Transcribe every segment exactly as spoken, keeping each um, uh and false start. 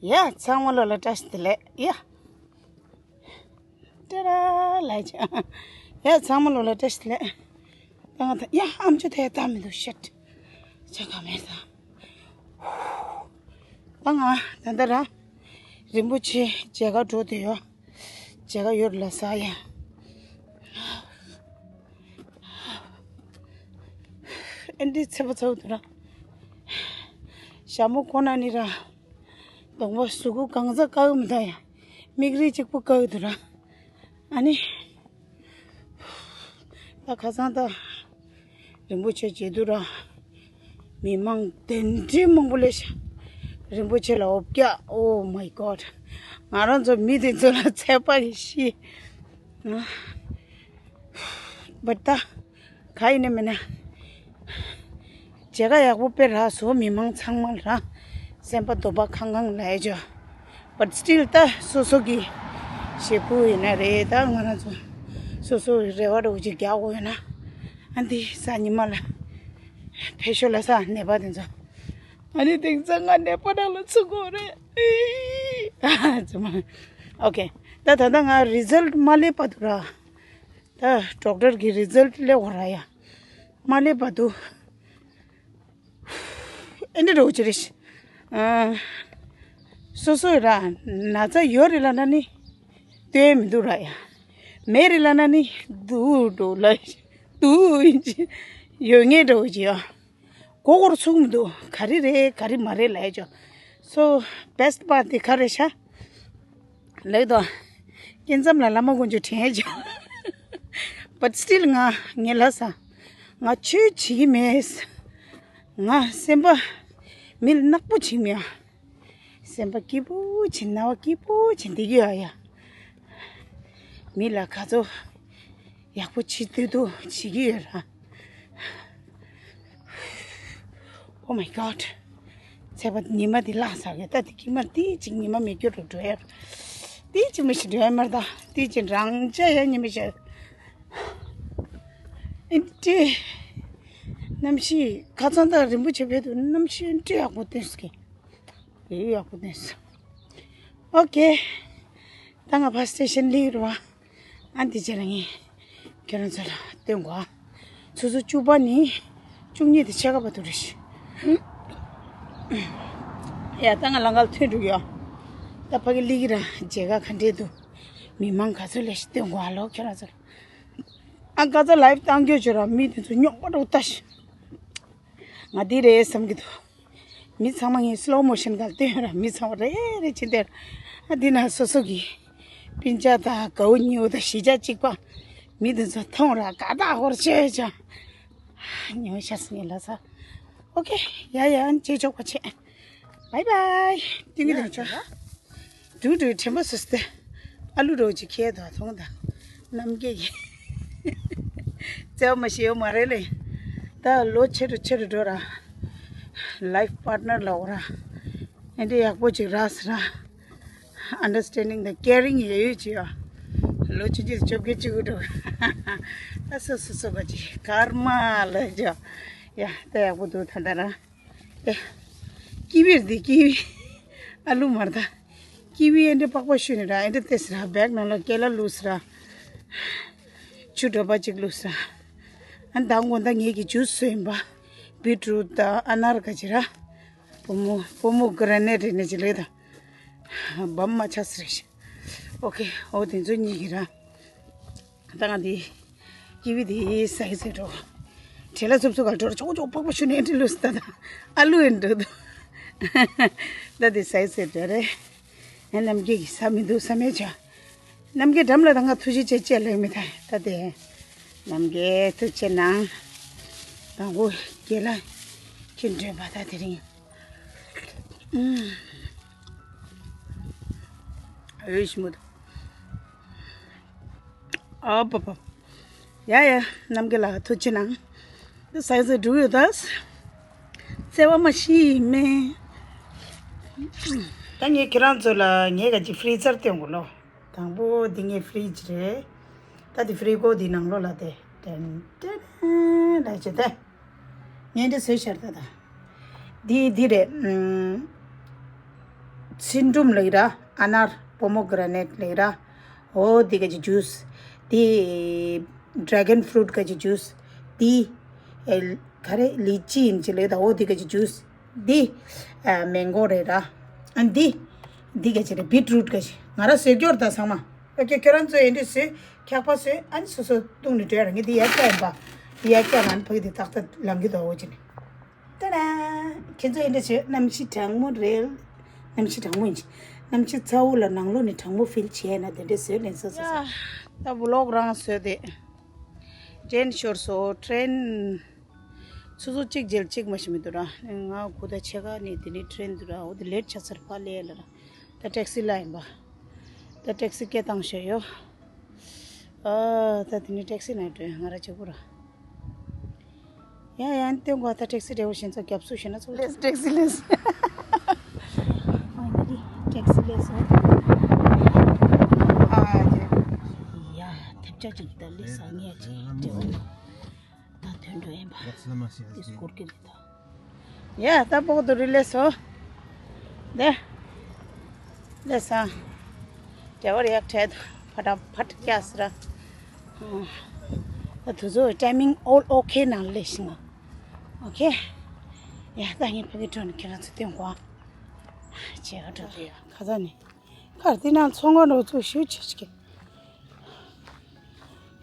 ཡ་ཚང་མ་ལོ་ལ་བཀྲ་ཤིས་བདེ་ལེགས། ཡ། ཏེ་ར་ལ་ཅ། ཡ་ཚང་མ་ལོ་ལ་བཀྲ་ཤིས་བདེ་ལེགས། ད་ང་ད་ཡ་ཨམ་ཅོག་དེ་ད་མི་འདུག་ཤད། ཅ་ག་མེད་ད། ད་ང་ད་ད་ར། རིན་པོ་ཆེ་མཇལ་ཁ་འགྲོ་དེ་ཡོད། མཇལ་ཁ་ཡོད་ལ་ས་ཡ། ཨེ་འདྲའི་ཚེ་པོ་ཚ་བོ་དུ་ར། ཞྭ་མོ་ཁོ་ན་ནི་ར། གདོང་པ་གཟུགས་པོ་གང་ཟག་དཀར་མི་འདུག་ཡ། མིག་རིལ་གཅིག་པུ་དཀར་དུ་ར། ཨ་ནི། ད་ཁ་སང་ད། རིན་པོ་ཆེ་མཇལ་དུ་ར། མི་མང་དེ་འདྲའི་མང་པོ་ལས་ཤ། རིན་པོ་ཆེ་ལ་འོ་བརྒྱ། Oh my God། ང་རང་ཚོ་མི་དེ་ཚོ་ལ་ཚད་པ་གི་ཤི། བ་ད། ག་ཡིན་ནི་མིན་ན། མཇལ་ཁ་ཡག་པོ་དཔེ་རག་སོང་། མི་མང་ཚང་མ་ལ་ར། སེམས་པ་དོ་པ་ཁང་ཁང་ལ་ཡ་ཅོ། But still ད་སོ་སོ་གི་ཞེ་ཕུ་ཡིན་ན་རེད། ད་ང་རང་ཚོ་སོ་སོ་རེ་བ་རོགས་ཅིག་རྒྱག་དགོས་ཡོད་ན། ཨ་འདི་ས་ཉི་མ་ལ་ཕེ་ཤོ་ལ་ས་ནད་པ་དེ་ཚོ། ཨ་ནི་དེང་སང་ང་ནད་པ་ནང་ལ་ཚུད་དགོས་རེད། ཨ་ཙི་མ། Okay། ད་ད་ལྟ་ང་རི་ཛལ་མ་སླེབས་བར་དུ་ར། ད་ཌོག་ཊར་གི་རི་ཛལ་སླེབས་འོ་ར་ཡ། མ་སླེབས་བར་དུ། ཨེ་འདྲ་རོ་ཅི་རེད། ཨ། སོ་སོ་ར་ན་ཚ་ཡོད་རེད་ལ་ན་ནི། སྟོན་མི་འདུག་ར་ཡ། མེད་རེད་ལ་ན་ནི་འདུག་འགྲོ་ལ། འདུག་ཡིན་ཅི། ཡོད་ངེས་འགྲོ་ཅི་ཡ། མགོ་སྐོར་ཚུགས་མི་འདུག་ག་རེ་རེད་ག་རེ་མ་རེད་ལ་ཡ་ཅོ། So best part དེ་ག་རེད་ཤག་ལེགས་དོ། སྐྱེ་མཚམས་ལ་བླ་མ་དཀོན་མཆོག་དྲན་བྱུང་། But still ང་ངེད་ལ་ས། ང་ཆོས་བྱེད་ཀྱི་མེད། ང་སེམས་པ་མི་ལ་ནག་པོ་བྱེད་མི་ཡ། སེམས་པ་སྐྱིད་པོ་བྱེད་རྣ་བ་སྐྱིད་པོ་བྱེད་འདི་གི་ཡ་ཡ། མི་ལ་ག་ཚོད་ཡག་པོ་བྱེད་འདོད་འདུག་བྱེད་ཀྱི་ཡོད་ར། Oh my God། ཚེས་པ་ཉི་མ་འདི་བརླག་ས་གི་ད་འདི་ཁྱི་མ་ཏི་ཅིག་ཉི་མ་མེད་རྒྱུ་རུ་འགྲོ་ཡ། ཏི་ཅིག་མི་ཤི་འགྲོ་ཡ་མར་ད་ཏི་ཅིག་རང་ཅག་ཡ་ཉི་མ་ཤི། ཨེ་ཏི། གནམ་གཤིས་ཁ་ཚང་ད་རིན་པོ་ཆེ་བེད་དུ་གནམ་གཤིས་ཨེ་ཏི་ཡག་པོ་ཏི་སི་གི། ཡག་པོ་ཏི་སི། Okay། ད་ང་ཕ་སི་ཊེ་ཤན་ལི་རུ་བ། ཨ་འདི་ཅེ་ལ་ངས་ཁྱེད་རང་ཚོ་ལ་སྟོན་གོ། ཆུ་ཚོད་བཅུ་པ་ནི་བཅུ་གཉིས་དེ་ཕྱེད་ཀ་བར་དུ་རེད་ཤི། ཡ་ད་ང་ལང་ཀར་ཐོན་འགྲོ་གི་ཡོད། ད་ཕ་གི་ལི་གི་ར་མཇལ་ཁ་ག་འདྲས་འདུག་མི་མང་ག་ཚོད་ལས་ཤི་སྟོན་གོ་ཨ་ལོ་ཁྱེད་རང་ཚོ་ལ། ཨ་ག་ཚོད་ལའིབ་བཏང་རྒྱུ་བྱོས་ར་མི་དེ་ཚོ་རྙོག་པ་འགྲོ་ལྟ་ཤི། ང་འདི་རེད་བསམ་གི་འདུག་མི་ཚང་མ་ངས་སི་ལོ་མོ་ཤན་ག་ལ་བསྟན་ཡོད་ར། མི་ཚང་མ་རེ་རེ་བྱེད་བསྡད་ར། ཨ་འདི་ན་སོ་སོ་གི་སྤུན་ཆ་དང་གའུ་ཉེ་བོ་དང་གཞིས་ཆགས་གཅིག་པ་མི་དེ་ཚོ་མཐོང་ར་དགའ་ཐག་ཧོར་བྱས་ཅང་ཉེ་བོ་ཤ་སི་ངེ་ལ་ས། Okay། ཡ་ཡ་ཨན་ཅེ་ཆོག་པ་ཆེ། Bye bye། ཏིང་གི་དང་ཆོག་འགྲུལ་འགྲུལ་དྲན་པ་སུ་སྟེ། ཨ་ལུ་རོ་ཅིག་ཁྱེད་དང་མཐོང་དང་། རྣམ་རྒྱལ་གྱི་བརྩེ་བ་མ་ཤེས་ཡོད་མ་རེད་ལེ། ད་ལོ་ཆེ་རུ་ཆེ་རུ་འགྲོ་ར། Life partner ལ་འོ་ར། ཨེ་འདྲ་ཡག་པོ་ཅིག་རག་ཟེར་ར། Understanding དང་caring ཡོད་ཡོད་ཅིག་ཡོད། ལོ་ཆུང་ཆུང་བཅོ་བརྒྱད་བཅུ་དགུ་འགྲོ། ད་སོ་སོ་སོ་བ་ཅིག་ཀརྨ་ལ་ཅོ། ཡ་ད་ཡག་པོ་འདུག་ད་ད་ར། ཨེ། ཀི་ཝི་རེད་འདི་ཀི་ཝི། ཨ་ལུ་མར་ད། ཀི་ཝི་ཨེ་འདྲ་པགས་པ་བཤུས་ནས་ར་ཨེ་འདྲ་ཏེ་ཟེར་ར་བེག་ནང་ལ་ཀེ་ལ་བླུགས་ཟེར་ར། ཆུ་འདྲ་པ་ཅིག་བླུགས་ཟེར་ར། ཨ་ད་དགོང་ད་ངེད་ཀྱི་ཇུས་བཟོས་ཡིན་པ། བི་ཊི་རུཊ་དང་ཨ་ནར་ག་ཅི་ར། པོ་མོ་པོ་མོ་གྷི་རེ་ནེ་ཊི་རེད་ནས་ཅི་ལེ་ད། བམ་མ་ཆགས་ཟེར་རེད་ཤག Okay། འོ་དེ་ཚོ་གཉིས་ཀྱི་ར། ད་ང་འདི་ཀི་ཝི་འདི་ཟ་ཡི་ཟེར་འགྲོ། བྲེལ་ལ་སུབ་སུབ་ག་འགྲོ་ར་ཆོག་ཆོག་པགས་པ་བཤུས་ནས་འདྲི་ལུས་ད་ད། ཨ་ལུ་ཡིན་འགྲོ་འདུག་ད་འདི་ཟ་ཡི་ཟེར་འགྲོ་རེད། ཨ་རྣམ་རྒྱལ་གྱིས་ཟ་མི་འདུག་ཟ་མེད་བྱ། རྣམ་རྒྱལ་འགྲམ་ལ་ད་ང་ཐུགས་རྗེ་ཆེ་ཅེས་ལེགས་མི་ཐལ་ད་དེ། རྣམ་རྒྱལ་ཐུགས་རྗེ་གནང་། དང་པོ་རྒན་ལགས་ཁྱེད་འདྲེན་པ་ད་དེ་རིང་། ཨུམ། འོས་ཤིང་མོ་དང་། ཨ་པ་པ། ཡ་ཡ་རྣམ་རྒྱལ་ལགས་ཐུགས་རྗེ་གནང་། འདི་ཟ་ཟ་འགྲོ་ཡོད་ད། བརྩེ་བ་མ་ཤི་ཡིན་མེད། ད་ངས་ཁྱེད་རང་ཚོ་ལ་ངས་ག་ཅིག་ཕི་རི་ཛར་སྟོན་དགོས་ལོ། དང་པོ་འདི་ངའི་ཕི་རི་ཇི་རེད། ད་འདི་ཕི་རི་གོ་འདི་ནང་ལོགས་ལ་དེ་ཏན་ཏན་ལ་བྱེད་དེ། ངས་འདི་བཟོས་ཤར་ད་ད། འདི་འདི་རེད། ཨུམ། ཚིལ་འབྲུམ་ལབ་ཀྱི་ར། ཨ་ནར། པོ་མོ་གྷ་ར་ནེཊ་ལབ་ཀྱི་ར། འོ་འདི་ག་ཅིག་ཇུས། འདི་ཌེ་གོན་ཕུ་རུཊ་ག་ཅིག་ཇུས། འདི་ཨེ་ག་རེ་ལི་ཅི་ཡིན་ཅིག་ལབ་ཀྱི་ད། འོ་འདི་ག་ཅིག་ཇུས། འདི་ཨ་མེང་གོ་རེད་ར། ཨ་འདི་འདི་ག་ཅིག་རེད། བིཊ་རུཊ་ག་ཅིག། ང་ར་ཟེར་སྐྱོར་ད་ཚང་མ། ཨོ་ཁེ། ཁྱོད་རང་ཚོ་ཨེ་འདྲ་བཟོས། འཁྱག་པ་བཟོས། ཨ་ནི་སོ་སོ་བཏུང་ནས་འགྲོ་ཡ་ར། ངས་འདི་ཡར་བཀྱག་ཡིན་པ། འདི་ཡར་བཀྱག་ན་ནི་ཕ་གི་འདི་ཏག་ཏག་ལངས་ཀྱི་འདུག་འོ་ཅི་ནས། ཏ་ཌ། ཁྱེད་ཚོ་ཨེ་འདྲ་བྱོས། གནམ་གཤིས་གྲང་མོ་རེད། གནམ་གཤིས་གྲང་མོ་ཡིན། གནམ་གཤིས་ཚ་བོ་ལ་ནང་ལོགས་ནས་གྲང་མོ་ཕིལ་བྱས་ན་དེ་འདྲས་བཟོས་ལེན་སོ་སོ་སོ། ཡ། ད་བི་ལོག་རང་བཟོས་ཏེ། ཊེན་ཤོར་སོང་། ཊེན་སོ་སོ་གཅིག་རྗེས་གཅིག་མ་ཤི་མི་འདུག་ར། ང་དགུ་དང་ཕྱེད་ཀ་ནས་དེ་ནས་ཊེན་འདུག་ར། འོ་དེ་ལེཊ་ཆགས་ཚར། ཕར་སླེབས་ལ་ར། ད་ཊེག་སི་ལ་ཡིན་པ། ད་ཊེག་སི་སྐད་བཏང་ཤོག་ཡོ། ཨ། ད་དེ་ནས་ཊེག་སི་ནང་འགྲོ་ཡ། ང་ར་གཅིག་པུ་ར། ཡ་ཡ། སྟོན་གོ། ད་ཊེག་སི་འདྲ་བོ་ཞིག་ཚོ་རྒྱབ་སུ་ཞིག་ན་ཚོ་ལེས། ཊེག་སི་ལེས། ཕའི་ནལ་ལི་ཊེག་སི་ལེས་སོང་། ཨ་ཡ། ཐེབས་ཆག་ཅིག་ད་ལེས་ས་ངས་ཅིག་འདྲ་བོ། ད་དོན་འགྲོ་ཡིན་པ། དེ་སྐོར་གི་རེད་ད། ཡ། ད་པོག་ཏུ་རི་ལེ་སོ། དེ་ལེ་ས། དེ་བར་ཡག་འཕྲད་དུ་ཕ་ཏ་ཕ་ཏ་ཀྱ་སི་ར། ད་དུ་ཚོ་ཊའི་མིང་ཨོལ་ཨོ་ཁེ་ནང་ལེ་ཤི་ང་། ཨོ་ཁེ། ཡ། ད་ངས་ཕ་གི་འགྲོ་ནས་ཁྱེད་རང་ཚོ་སྟོན་གོ། བྱས་ཨ་འགྲོ་དུ་ཡ། ཁ་ཚ་ནས། ཁར་དེ་ནང་ཚོང་ཁང་འགྲོ་ཚུགས་ཞུ་ཆེ་ཆེ།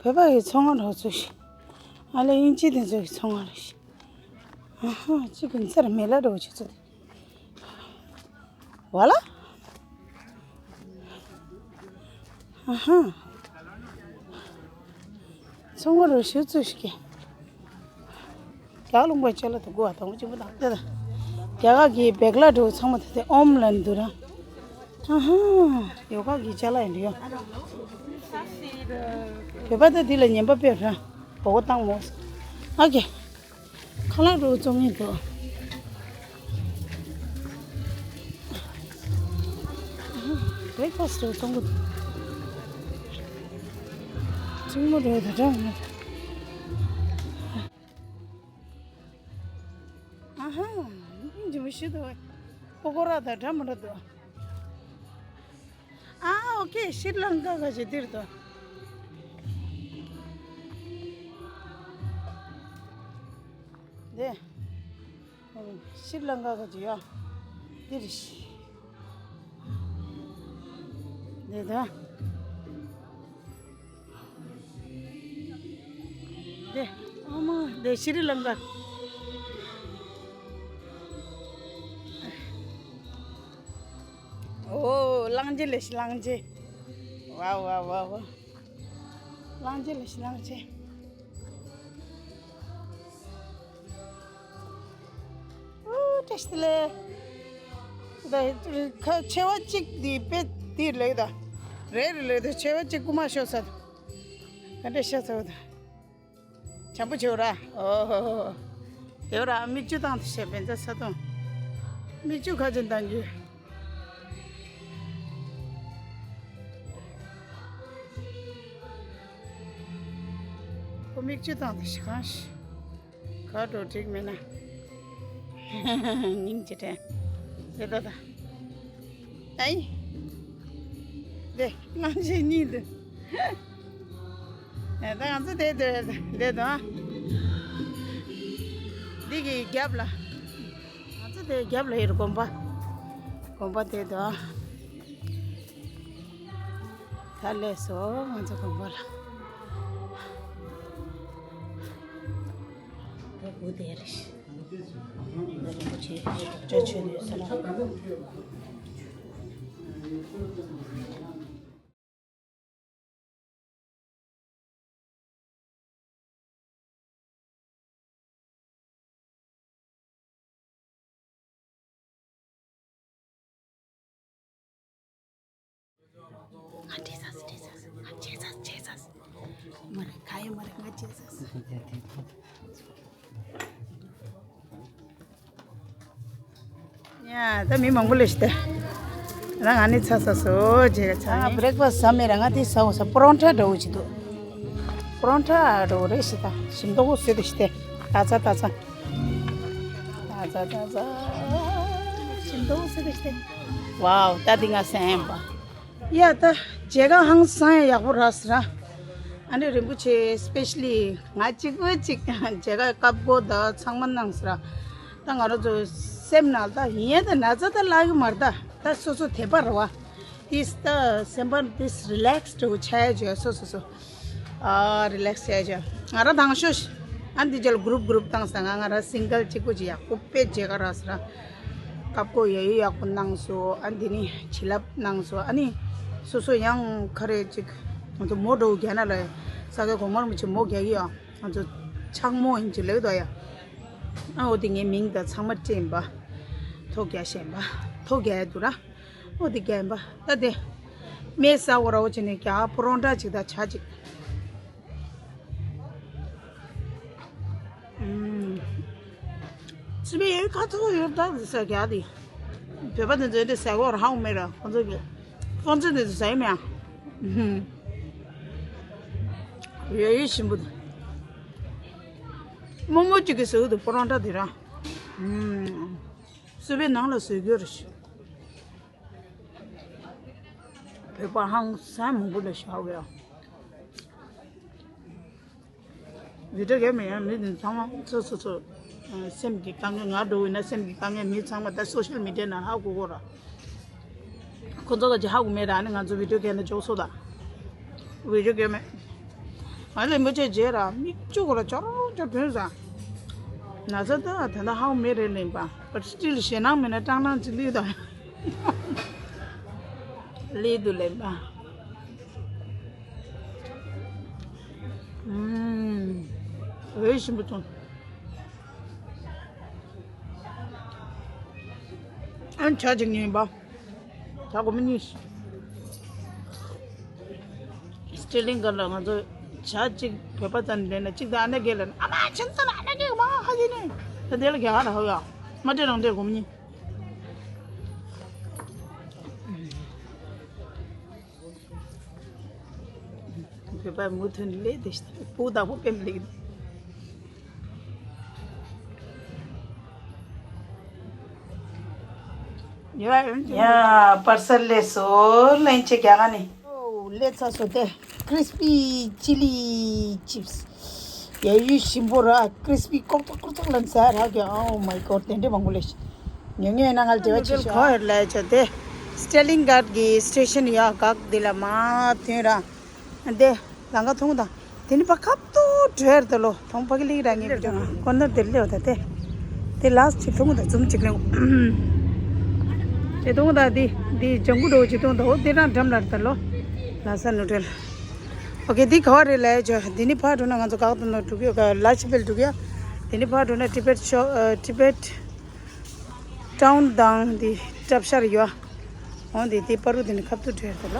བོད་པ་ཡི་ཚོང་ཁང་འགྲོ་ཚུགས་ཤིག། ཨ་ལེ་དབྱིན་ཇི་དེ་ཚོ་ཡི་ཚོང་ཁང་རེད་ཤག། ཨ་ཧ། གཅིག་གི་ཚར་མེ་ལ་འགྲོ་ཆུ་ཚོད་དེ། ཝ་ལ། ཨ་ཧ། ཚོང་ཁང་རུ་ཞུ་ཚུལ་ཞིག་གི། རྒྱ་ལུང་པ་ཅ་ལག་དུ་དགོས་པ་དང་པོ་གཅིག་པུ་དང་དེ་དང་། རྒྱ་གར་གྱི་བེག་ལ་འགྲོ་ཚང་མ་དེ་དེ་ཨོམ་ལ་འདུ་ར། ཨ་ཧ། ཡོ་ག་གི་ཅ་ལག་ཡིན་འདུག་ཡོ། བོད་པ་དེ་འདི་ལ་ཉན་པ་དཔེ་ར། བོ་གོ་བཏང་མོ། ཨ་ཀེ། ཁ་ལག་རུ་བཙོང་ངེས་འདུག། བྷེ་རེག་ཕ་སི་ཊི་རུ་བཙོང་གི་འདུག། ཅིག་མོ་རུ་དེ་འདྲ་མོ། ཨ་ཧ། འཇིམ་ཤི་དུ། པོ་ཀོ་ར་དང་འདྲ་མི་འདྲ་འདུག། ཨ། ཨོ་ཁེ། ཤྲི་ལང་ཀ་ག་ཅིག་འདིར་དུ། དེ། ཤྲི་ལང་ཀ་ག་ཅིག་ཡ། འདིར་ཤི། དེ་ད། དེ། ཨ་མ། དེ་ཤྲི་ལང་ཀ། ཨོ། གླང་ཆེན་ལས་ཤི་གླང་ཆེན། ཝའོ་ཝའོ་ཝའོ་ཝའོ། གླང་ཆེན་ལས་ཤི་གླང་ཆེན། ཨོ། བཀྲ་ཤིས་བདེ་ལེགས། ད་ཁ་ཆེ་བ་གཅིག་འདི་དཔེ་འདི་ལེགས་ད། རེད་རེད་ལེགས་ད། ཆེ་བ་གཅིག་རྐུ་མ་ཤོར་ས། ག་འདྲ་ཤ་ཚ་བ་ད། བྱམས་པོ་བྱེད་ར། ཨོ། དེ་ར་མིག་ཆུ་བཏང་དུ་བྱས་བན་ཚ་ས་དང་། མིག་ཆུ་ཁ་ཅན་བཏང་རྒྱུ། ཁོ་མིག་ཆུ་བཏང་དུ་ཤི་གང་ཤི། ག་འགྲོ་འགྲིག་མེད་ན། སྙིང་རྗེ་དྲན། དེ་ད་ད། ཨའི། དེ་གླང་ཆེན་གཉིས་འདུག། ཨེ། ད་ང་ཚོ་དེ་དེ་དེ་དང་། འདི་གི་རྒྱབ་ལ། ང་ཚོ་དེ་རྒྱབ་ལ་ཡོད་དགོན་པ། དགོན་པ་དེ་དང་། ད་སླེབས་སོང་ང་ཚོ་དགོན་པ་ལ། ད་བུ་དེ་རེད། ད་རིན་པོ་ཆེ་སྒྲ་ཆོས་ནས་ས་ལ། ང་བྱས་ཚར་སོང་། བྱས་ཚར་སོང་། ང་བྱས་ཚར་སོང་། བྱས་ཚར་སོང་། མ་རེད། ག་ཡོད་མ་རེད། ང་བྱས་ཚར་སོང་། ཡ། ད་མི་མང་པོ་སླེབས་ཤག་སྟེ། ང་ནི་ཚར་ཚར་སོང་། བྱས་ཚར། ང་བྷི་རེག་ཕ་སི་ཟ་མེད་ར། ང་དེ་ཟ་འོ་ཟ། པོ་རོན་ཊ་འདྲ་བོ་ཅིག་འདུག། པོ་རོན་ཊ་འདྲ་བོ་རེད་ཤག། ད་ཞིམ་མདོག་པོ་བཟོས་འདུག་ཤག་སྟེ། ད་ཚ་ད་ཚ། ད་ཚ་ད་ཚ། ཞིམ་མདོག་པོ་བཟོས་འདུག་ཤག་སྟེ། ཝའོ། ད་འདི་ང་སེམས་པ། ཡ་ད་མཇལ་ཁ་ཧང་སང་ཡག་པོ་རག་སོང་ར། ཨ་ནི་རིན་པོ་ཆེ་སི་པེ་ཤ་ལི་ང་གཅིག་པུ་གཅིག་མཇལ་ཁ་བཀའ་བསྒོ་ད་ཚང་མ་གནང་སོང་ར། ད་ང་རང་ཚོ་སེམས་ནང་ད་ཡིན་ཡ་ད་ན་ཚ་ད་ལག་གི་མ་རེད། ད་ད་སོ་སོ་དད་པ་རེད་བ། ཏིས་ད་སེམས་པ་ཏིས་རི་ལེག་སི་འདྲ་བོ་ཆགས་ཡ་བྱོས་སོ་སོ་སོ། ཨ་རི་ལེག་སི་བྱས་བྱས། ང་རང་དང་ཤོས། ཨ་འདི་རྗེས་ལ་གུ་རུབ་གུ་རུབ་བཏང་ས། ང་ང་རང་སིང་གལ་གཅིག་པུ་ཅིག་ཡག་པོ་དཔེ་མཇལ་ཁ་རག་སོང་ར། བཀའ་བསྒོ་ཡ་ཡི་ཡག་པོ་གནང་སོང་། ཨ་འདི་ནི་བྱིན་རླབས་གནང་སོང་། ཨ་ནི་སོ་སོ་ཡང་ཁ་རེ་ཅིག་ང་ཚོ་མོ་འདྲ་བོ་རྒྱག་ན་ལ་ས་གའི་གོང་མ་རིན་པོ་ཆེ་མོ་རྒྱག་གི་ཡོད། ང་ཚོ་ཕྱག་མོ་ཡིན་ཅིག་ལེགས་དོ་ཡ། ཨ་འོ་དེ་ངའི་མིང་དང་ཚང་མ་བྲིས་ཡིན་པ། ཐོ་རྒྱག་བཞིན་པ། ཐོ་རྒྱག་ཡ་འདུག་ར། འོ་དེ་རྒྱག་ཡིན་པ། ད་དེ་མེ་ས་འོ་ར་འོ་བྱས་ནས་རྒྱག་པོ་རོང་འདྲ་ཅིག་དང་ཇ་ཅིག་ཨུམ། སི་པན་ཡོད་ཁ་ཐུག་ཡོད་ད་ཟེར་རྒྱག་དེ། བོད་པ་དེ་ཚོས་དེ་ཟ་གོ་ར་ཧ་གོ་མེད་ར། ཁོང་ཚོ་གི་ཁོང་ཚོ་དེ་ཚོ་ཟ་ཡི་མེད་ཨ། ཧུམ། ཡོད་ཡོད་ཞིམ་པོ་དང་། རྨོ་མོ་གཅིག་གིས་ཟ་གི་འདུག་པོ་རོང་འདྲ་དེ་ར། ཧུམ། སི་པན་ནང་ལ་ཟ་གི་ཡོད་ར་ཞིག་བོད་པ་ཧང་སང་མང་པོ་ལ་ཤོར་བས། བི་ཌིའོ་རྒྱབ་མེད་ཡང་མི་འདི་ཚང་མ་སོ་སོ་སོ། སེམས་ཀྱི་དཀའ་ངལ། ང་འདྲ་བོ་ཡིན་ན་སེམས་ཀྱི་དཀའ་ངལ་མི་ཚང་མ་ད་སོ་ཤལ་མི་ཌི་ཡ་ནང་ཧ་གོ་གོ་ར། ཁོ་ཚོ་ག་ཅི་ཧ་གོ་མེད་ར། ཨ་ནི་ང་ཚོ་བི་ཌིའོ་རྒྱབ་ན་འཇོག་སོ་ད། བི་ཌིའོ་རྒྱབ་མེད། ང་ལ་མི་ཆེ་རྗེས་ར་མིག་ཆུ་གོ་ལ་ཅོར་ཅོར་ཐོན་ས། ན་ཚ་ད་ད་ད་ཧ་གོ་མེད་རེད་ལེན་པ། But still ཞེད་སྣང་མེད་ན་སྐྲག་སྣང་ཅིག་སླེབས་ད། ལི་དུ་ལེན་པ། ཨུམ། འོད་ཞིམ་པོ་བྱུང་། ཨན་ཆ་ཅིག་ཉོས་པ། ད་གོ་མི་གཉིས། སི་ཊེ་ལིང་ག་ལ་ང་ཚོ་ཇ་གཅིག་བོད་པ་ཙམ་ལེན་ན་གཅིག་དང་ཨ་ན་རྒན་ལ་ཨ་ན་རྒན་མ་ཧ་གི་ནི། ད་དེ་ལ་རྒྱ་གར་ཧ་ཡ། མ་དེ་རང་དེ་གོ་མི་གཉིས། བོད་པ་མུ་མཐུད་ལས་དེ་སྤུ་དང་པོ་པེམ་ལེགས། ཡ་པར་སལ་ལས་སོ་ལན་ཆེ་རྒྱ་ག་ནི། ལས་ཚ་སོ་དེ་ཀྲིས་པི་ཅི་ལི་ཅིབས། ཡ་ཡུ་ཞིམ་པོ་ར་ཀྲིས་པི་ཀོག་ཀོག་ཀོག་ཀོག་ལན་ཟ་ར་གི། Oh my God དེ་འདྲའི་མང་པོ་ལས། ཉོ་ཉོ་ཡིན་ན་ང་ལ་འབྲེལ་བ་བྱེད་ཤོག་ཁོ་ལས་ཆ་དེ་སི་ཊེ་ལིང་ག་ཌི་གི་སི་ཊེ་ཤན་ཡ་གག་དེ་ལ་མ་ཐོན་ར། འདི་ལང་ཀ་མཐོང་དང་། དེ་ནི་ཕ་ཁབ་ཏུ་བྲོས་ད་ལོ། མཐོང་ཕ་གི་ལིག་ར་ངེས་པ་ཀོ་ནར་དེ་ལེའོ་ད་དེ། དེ་ལ་སི་ཅིག་མཐོང་དང་འཛུམ་ཅིག་ལེའོ། དེ་མཐོང་དང་དེ་དེ་ལྗང་གུ་འགྲོ་ཅིག་མཐོང་དང་འོ་དེ་རང་འགྲམ་ལ་རེད་ད་ལོ། ལ་ས་ནུ་ཏྲེལ། ཨོ་ཀེ་དེ་ག་བ་རེད་ལ་ཡ་ཅོ། དེ་ནི་ཕ་འགྲོ་ན་ང་ཚོ་གག་ཏུ་ནོ་འགྲུག་ཡོད་ག་ལ་ཆི་བེལ་འགྲུག་ཡ། དེ་ནི་ཕ་འགྲོ་ན་ཊི་བེཊ་ཤོ་ཊི་བེཊ། ཊའུན་དང་དེ་གྲབ་ཤར་ཡོད། འོ་དེ་དེ་པ་རུ་དེ་ནི་ཁབ་ཏུ་བྲོས་ཏེ་ལ།